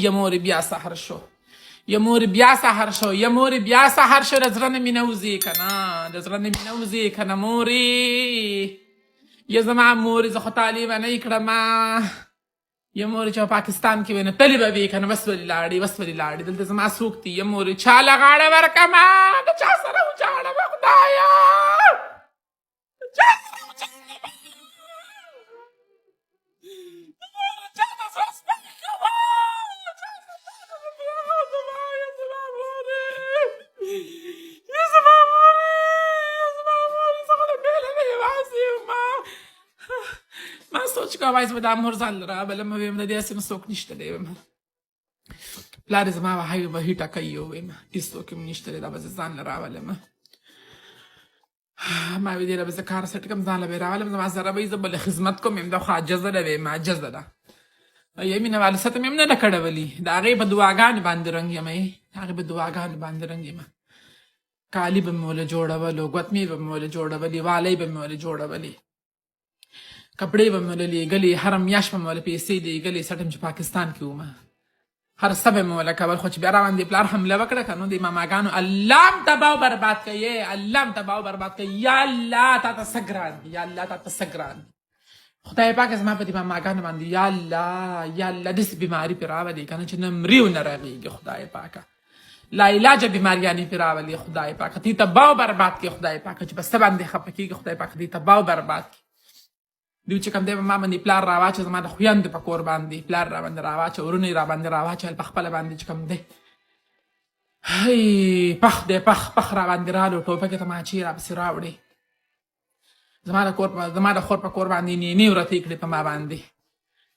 یا مورې بیا سحر شو، یا مورې بیا سحر شو، یا مورې بیا سحر شو. د زړه نه مې نه وځي که نه، د زړه نه مې نه وځي که نه مورې. یا زما مورې، زه خو تا لیونۍ کړمه. یا مورې، چې په پاکستان کې وې نو تلې به وې که نه. بس ولې لاړې، بس ولې لاړې؟ دلته زما څوک دي؟ یا مورې، چا له غاړه ورکمه؟ د چا سره وژاړمه؟ خدایه، د چا سره وژاړمه؟ چا ته زړه سپک کړمه؟ چا سره؟ زما، یا زما مورې، یا زما مورې، یا زما مورې، زه خو د بېله نه یوازې یم. ما سوچ کاوه وای زه به دا مور ځان له راولم. ویم د دې هسې نو څوک نشته دی. ویم پلار یې زما وهي وهي ټکوي. ویم هېڅوک هم نشته دی، دا به زه ځان له راولم. ما وی دې له به زه کار سیټ کړم، ځان له به یې راولم. زما سره به یې، زه به له خدمت کوم. ویم دا خو عاجزه ده، ویم عاجزه ده. یې مینه واله څه ته مې هم نه ده کړې. ولي د هغې په دعاګانو باندې رنګ یم، د هغې په دعاګانو باندې رنګ یم. کالي به مې وله جوړولو، ګوتمې به مې وله جوړولې، والۍ به مې وله جوړولې، کپړې به مې وله لېږلې، هره میاشت به مې وله پیسې لېږلې. څه ټایم چې پاکستان کې وم، هر څه به مې وله کول. خو چې بیا راباندې پلار حمله وکړه که نو، د ماماګانو الله هم تباه او برباد کړي، الله هم تباه او برباد کړي. یا الله، تا ته څه ګران دي؟ یا الله، تا ته څه ګران دي؟ خدای پاک، زما په دې ماماګانو باندې، یا الله، یا الله، داسې بیماري پرې راولي که نه چې نه مري او نه رغېږي. خدای پاکه، لا علاجه بیماریانې پرې راولي. خدای پاک دې تباه او برباد کړي. خدای پاک، چې په څه باندې خفه کېږي، خدای پاک دې تباه او برباد کړي. دوی چې کوم دی په ما باندې پلار راواچو، زما د خویندو په کور باندې پلار را باندې راواچو، ورونه یې را باندې راواچول. په خپله باندې چې کوم دی هی پخ دی، پخ پخ را باندې رالو، ټوپکې تماچې را پسې راوړې. زما د کور، زما د خور په کور باندې نینې ورتې کړې په ما باندې.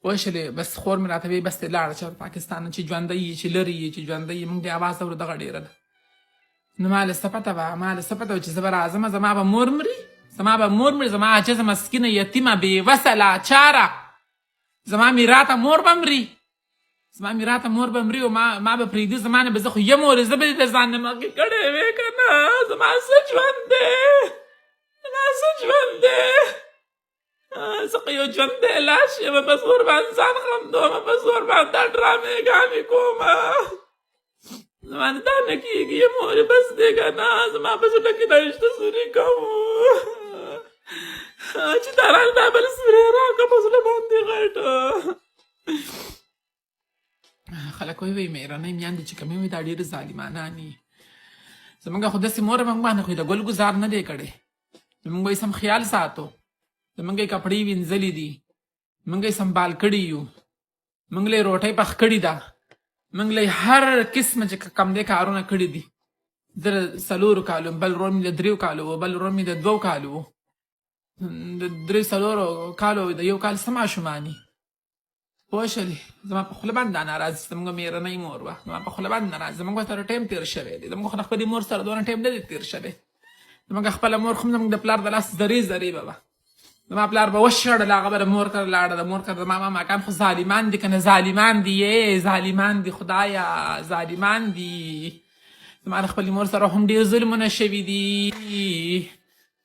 وشلې بس خور مې راته وی بس ته لاړه شه پاکستان، چې ژوندی یې، چې لرې یې، چې ژوندی یې، موږ دې اواز اورو، دغه ډېره ده. نو ما له څه پته وه، ما له څه پته وه چې زه به راځم، زما به مور مري، زما به مور مري، زما عاجزه مسکینه یتیمه بېوسه لاچاره زما میراته مور به مري، زما میراته مور به مري او ما به پرېږدي. زما نه به زه خو یم ورې، زه به دې د ځان نه مخکې کړی وې که نه. زما څه ژوند دی؟ زما څه ژوند دی؟ زه خو یو ژوندی لاش یم، په زور باندې ځان خندوم، په زور باندې دا ډرامې ګانې کوم. زما نه دا نه کېږي مورې، بس دی که نه. زما په زړه کې دا نشته سوري کوم چې دا راله دا بل سوری راکړه په زړه باندې غټ. خلک وایي وایي مېرنۍ میندې چې کومې وي دا ډېرې ظالمانانې. زمونږ خو داسې مور موږ باندې خو یې د ګل ګزار نه دی کړی. زمونږ به یې سم خیال ساتو، زمونږ یې کپړې وینځلې دي، مونږ یې سنبال کړي یو، مونږ له یې روټۍ پخ کړې ده، مونږ له یې هر قسمه چې کم دی کارونه کړي دي. زه د 4 کالو، بل ورور مې د 3 کالو و، بل ورور مې د 2 کالو و، د 3 4 کالو، د 1 کال څه ماشومان دي. پوه شولې؟ زما په خوله باندې دا ناراضي چې زموږ مېرنۍ مور وه، زما په خوله باندې ناراضي. زموږ سره ټایم تېر شوی دی، زموږ خو د خپلې مور سره دونه ټایم نه دی تېر شوی. زموږ خپله مور خو زموږ د پلار د لاس ذرې ذرې به وه. زما پلار به وشړله، هغه به د مور کره لاړه، د مور کره. زما ماماګان خو ظالمان دي که نه، ظالمان دي، یې ظالمان دي، خدایه ظالمان دي. زما د خپلې مور سره هم ډېر ظلمونه شوي دي،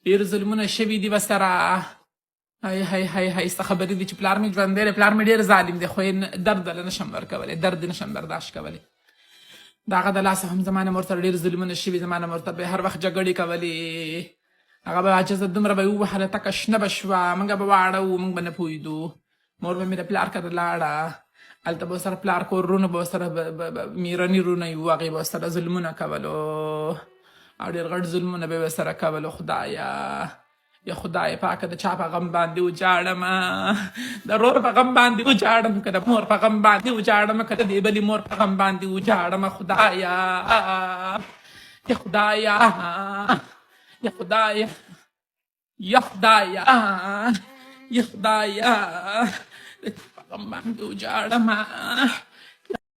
ډېر ظلمونه شوي دي ورسره. های های های های، څه خبرې دي چې پلار مې ژوندی دی. پلار مې ډېر ظالم دی، خو یې درد له نه شم ورکولی، درد یې نه شم برداشت کولی. د هغه د لاسه هم زما نه مور سره ډېر ظلمونه شوي. زما نه مور سره به یې هر وخت جګړې کولې. هغه به عاجزه دومره به یې ووهله، تکه شنه به شوه. موږ به واړه وو، موږ به نه پوهېدو. مور به مې د پلار کره لاړه، هلته به سره پلار کور رونه به سره میرني رونه یې وو، هغې به سره ظلمونه کولو او ډېر غټ ظلمونه به یې ورسره کولو. خدایه، یا خدای پاکه، د چا په غم باندې وژاړم؟ د ورور په غم باندې وژاړم که د مور په غم باندې وژاړم که د دې بلې مور په غم باندې وژاړم؟ خدایه، یا خدایه، یا خدایه، یا خدایه، یا خدایه، د چا په غم باندې وژاړم؟